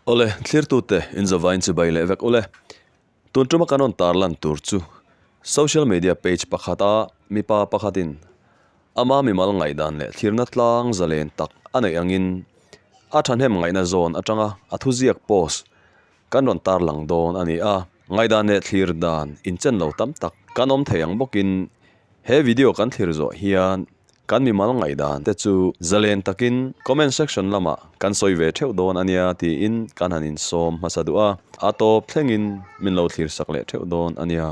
Awle, thlirtute inzavain chibai leh vek ule. Tun tuma kan rawn tarlan tur chu social media page pakhata mipa pakhatin ama mimal ngaihdan leh thlirna tlang zalen tak a neih angin a thahnem ngaihna zawn atanga a thuziak post kan rawn tarlang dawn a ni a. Ngaihdan leh thlir dan inchen lo tam tak kan awm thei ang bawkin he video kan thlir zawh hian Kan mimal ngaihdan te chu zalen takin comment section lamah kan sawi ve theuh dawn a nia tiin kan han insawm hmasa duh a, a tawp thlengin min lo thlir sak leh theuh dawn a nia.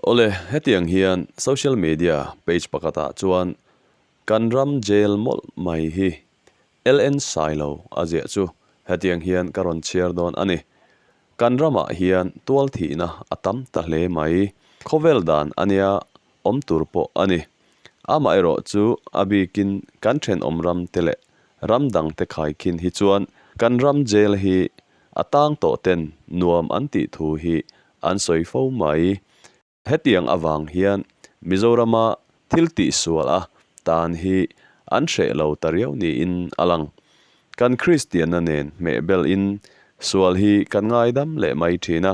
Awle, hetiang hian social media page pakhatah chuan kan ram jail mawlh mai hi LN Sailo a ziah chu hetiang hian ka rawn chhiar dawn a ni. Kan ramah hian tual thihna a tam ta hle mai. Khawvel dan a nia awm tur pawh a ni. Amaherawh chu a bikin kan thenawm ram te leh ram dang te khaikhin hi chuan kan ram jail hi a tang tawh ten nuam an tih thu hi an sawi fo mai. Hetiang avang hian Mizorama thil tihsual a tan hi an hreh lo ta riau niin a lang. Kan Kristianna nen hmehbel in sual hi kan ngaidam leh mai thin a,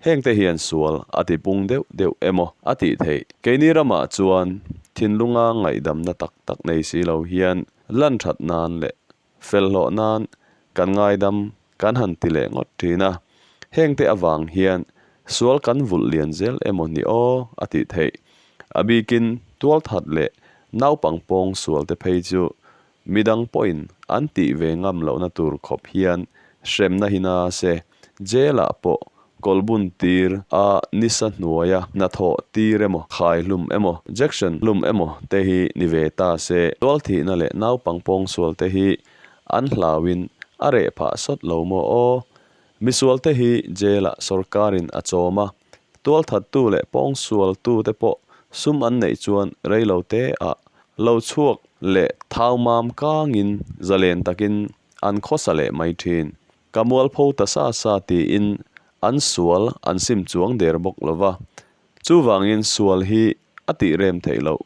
hengte hian sual a tipung deuh deuh emaw a tih theih. Keini ramah chuan thinlunga ngaihdamna tak tak nei si lo hian lan that nan leh Felhlawh nan kan ngaidam kan han ti leh ngawt thin a, hengte avang hian sual kan vulh lian zel emaw ni aw a tih theih. A bikin tualthat leh naupang pawng sualte phei chu midang pawhin an tih ve ngam lohna tur khawp hian hremna hi na se, jail ah pawh Kawlbun tir a nisa hnuaia hnathawh tir emaw, khai hlum emaw, jection hlum emaw te hi ni ve ta se, tualthihna leh naupang pawngsual te hi an hlauin a reh phah sawt lo maw aw? Misual te hi jail ah sorkarin a chawm a, tualthattu leh pawngsualtu te pawh sum an neih chuan reilo te ah lo chhuak leh thau mam kangin zalen takin an khawsa leh mai thin. Ka mualpho ta sa sa tiin an sual an sim chuang der bawk lo va. Chuvangin sual hi a tih rem theih loh.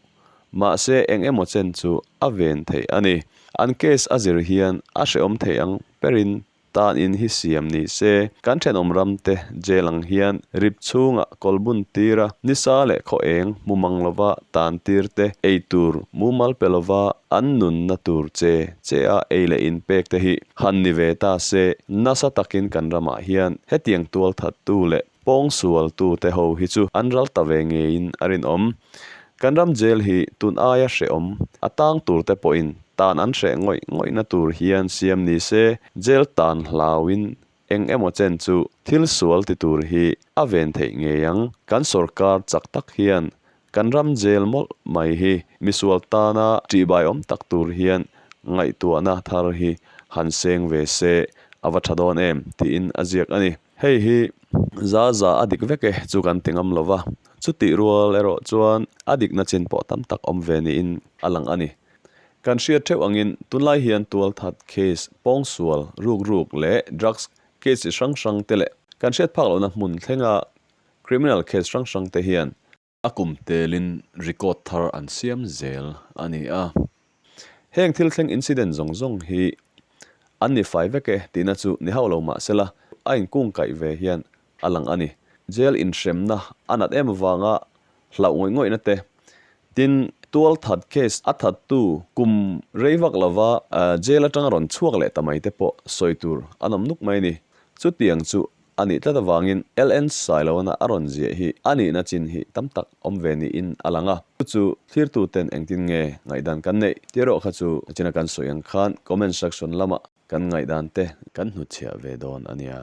Mahse eng emaw chen chu a ven theih a ni. An case a zir hian a hrehawm theih ang berin tan in hi siam ni se. Kan thenawm ram te jail ang hian rip chhungah kawlbun tira nisa leh khaw eng hmu mang lova tan tir te ei tur mumal pe lova an nunna tur che che a ei leh in pek te hi Han ni ve ta se, nasa takin kan ramah hian hetiang tualthattu leh pawngsualtu te ho hi chu an ral ta ve ngeiin a rinawm. Kan ram jail hi tun aia hrehawm a tang tur te pawhin tan an hreh ngawih ngawihna tur hian siam ni se, jail tan hlauin eng emaw chen chu thil sual ti tur hi a ven theih ngei ang. Kan sorkar chak tak hian kan ram jail mawlh mai hi misual tana ṭihbaiawm tak tur hian ngaihtuahna thar hi han seng ve se a va ṭha dawn em tiin a ziak a ni. Hei hi za za a dik vek e chu kan ti ngam lo va, chutih rual erawh chuan a dikna chin pawh tam tak awm ve niin a lang a ni. Kan hriat theuh angin tunlai hian tualthat case, pawngsual, rukruk leh drugs case chi hrang hrang te leh kan hriat phak lohna hmun thlenga criminal case hrang hrang te hian a kum telin record thar an siam zel a ni a. Heng thil thleng incident zawng zawng hi an ni fai vek e tihna chu ni hauh lo mah sela a inkungkaih ve hian a lang a ni. Jail inhremna a nat em avanga hlauh ngawih ngawihna te, tin tual that case a thattu kum rei vak lova jail atanga rawn chhuak leh ta mai te pawh sawi tur an awm nuk mai a ni. Chutiang chu a nih tlat avangin LN Sailoana a rawn ziah hi a nihna chin hi tam tak awm ve niin a lang a. Chu chu thlirtuten engtin nge ngaihdan kan neih tih erawh kha chu china kan sawi ang khan comment section lamah kan ngaihdan te kan hnutchhiah ve dawn a nia.